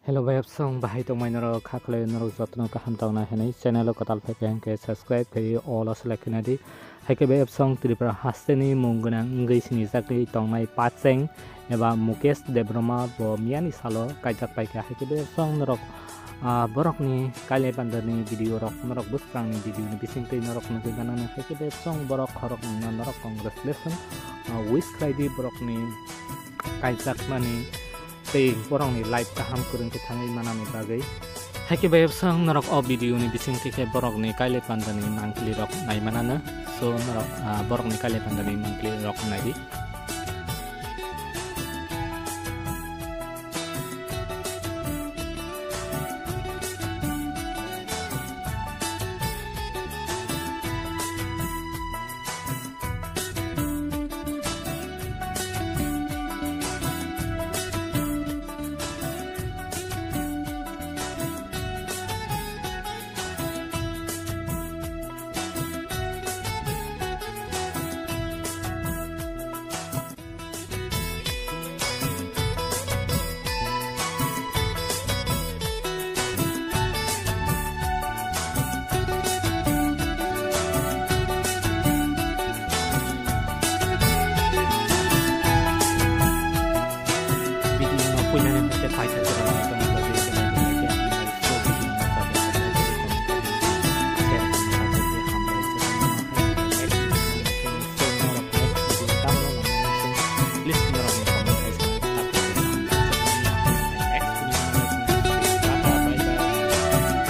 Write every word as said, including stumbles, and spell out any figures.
Hello bai apsong, bahai tongmai norok, kha khlai norok jotono kaham tongnai hinwi channel o kwtal phai khe hwnkhe subscribe khai all o select khaina di. Haikhe bai apsong Tripura hasteni mung gwnang wngwi sinijagwi tongnai Pacheng eba Mukesh Debbarma bo miyani salo kaijak paikha. Haikhe bai apsong norok, ah, borokni kailai pandani video rok, norok bwswkangni video ni bisingtwi norok nugwi manano. Haikhe bai apsong borok khoroknwino norok congratulation, ah, wish khlai di borokni kaijakmani tei borokni life kaham kwrwng khe thangwi manani bagwi. Haikhe bai bwswng norok o video ni bisingtwi khe borokni kailai pandani mangpili rok nai manano. So norok, ah, borokni kailai pandani mangpili rok nai di. Video no puilani hwnkhe paitha